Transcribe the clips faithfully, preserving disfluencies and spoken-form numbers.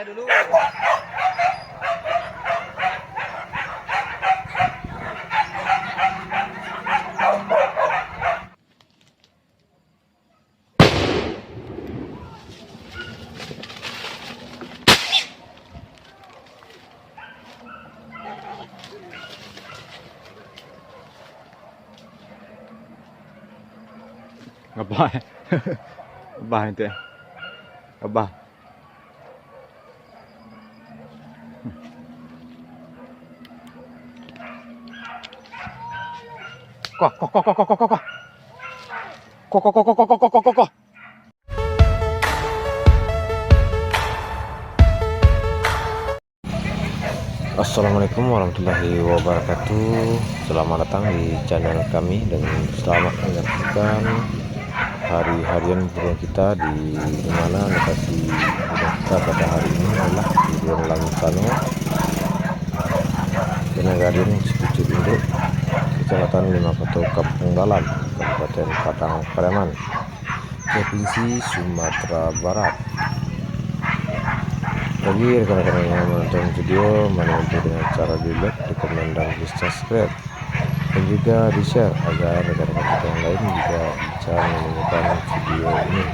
Gabah, eh. Gabah itu, eh. Gabah. Ko, ko, ko. Ko, ko, ko. Assalamualaikum warahmatullahi wabarakatuh. Selamat datang di channel kami dan selamat menyaksikan hari-harian buruan kita, di mana lokasi buruan kita pada hari ini adalah di Buruan Langitano, Nagarian Sikucik Induk, Kecamatan Lima Koto, Kampung Dalam, Kabupaten Padang Pariaman, Provinsi Sumatera Barat. Bagi rekan-rekan yang menonton video, mohon dibantu dengan cara di-like, di-komen, dan di-subscribe, dan juga di-share agar rekan-rekan kita yang lain juga bisa menemukan video ini.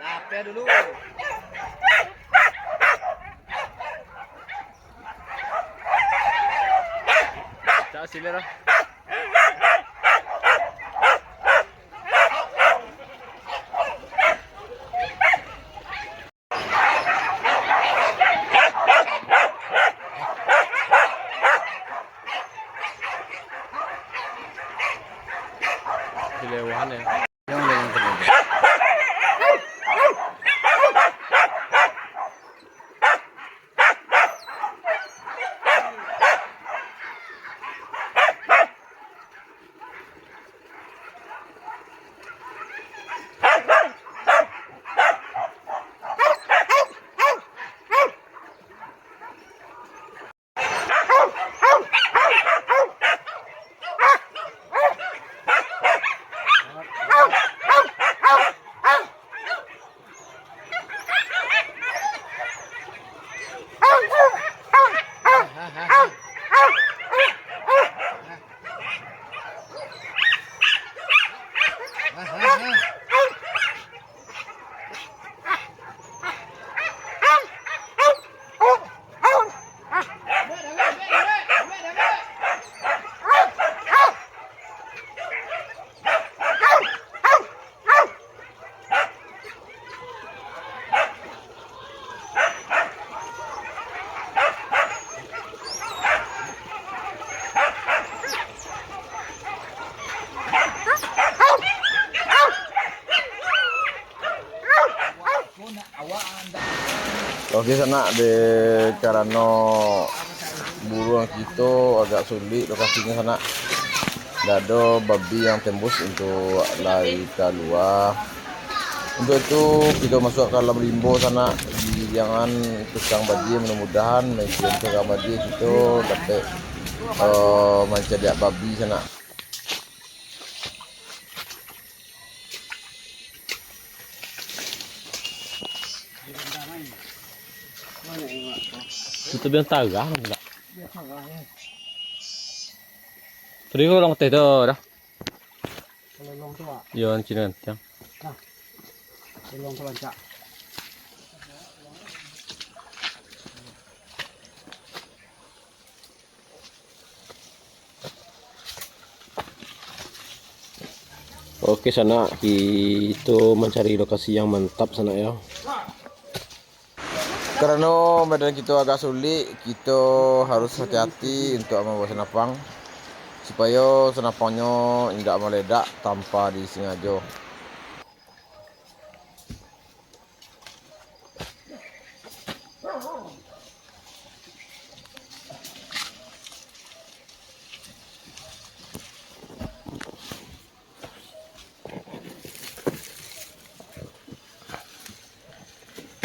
Lapeh dulu. Cak silir lah. Silir wahan ya. Oke, sanak, dek karano buruang kito agak sulik lokasinyo, sanak. Ndak ado babi yang tembus untuk lai kalua. Untuk itu, kito masuak ka dalam limbo, sanak, di jangan tukang bajia. Mudah-mudahan main tukang bajia kito dapek, eh, mancaliak babi, sanak. Itu biang tarah, Bang, tak? Biang tarah, ya. Tadi ko lolong teh tu dah. Kalau lolong tu, Pak. Yo, cina tiang. Nah. Lolong tu rancak. Oke, sanak, kito mancari lokasi yang mantap, sanak, yo. Karano medan kito agak sulik, kito harus hati-hati untuak mambawa sanapang, supayo sanapangnyo indak maledak tanpa disangajo.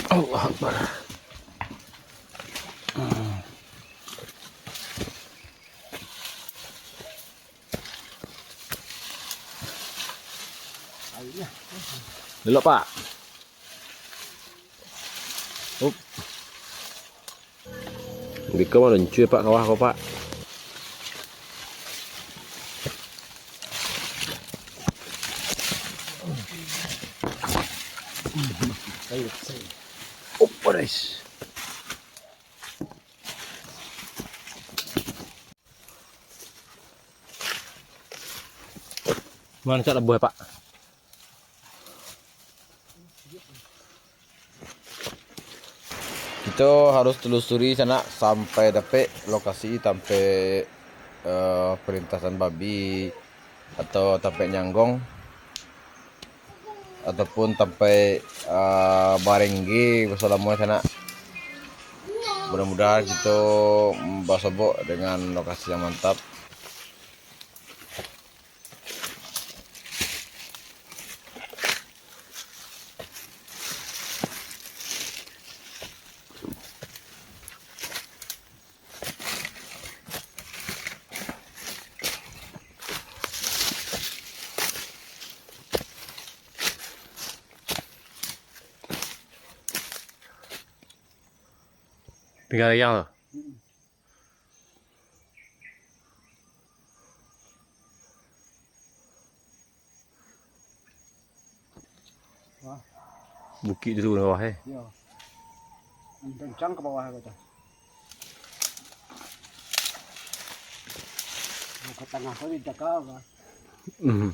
Allahu Akbar. Elok, Pak. Up. Biko maluncuik, Pak, kawah ko, Pak. Up, guys. Mano cak labuah, Pak? Kito harus telusuri sanak sampai dapek lokasi, sampai, eh, perlintasan babi atau sampai nyanggong ataupun sampai, eh, barengge basalamo sanak. Mudah-mudahan kito basobok dengan lokasi yang mantap. Tingga layang tu. Wah. Bukik tu turun bawah, eh. Yo. Kencang ke bawah kata. Ke tengah tu di tengah apa? Mhm.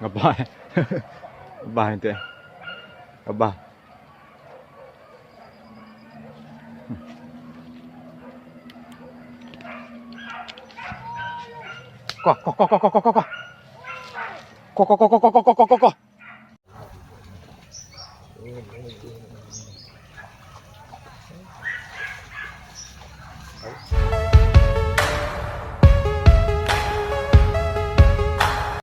Abah. Abah itu, eh. Abah. Ko, ko, ko. Ko, ko, ko.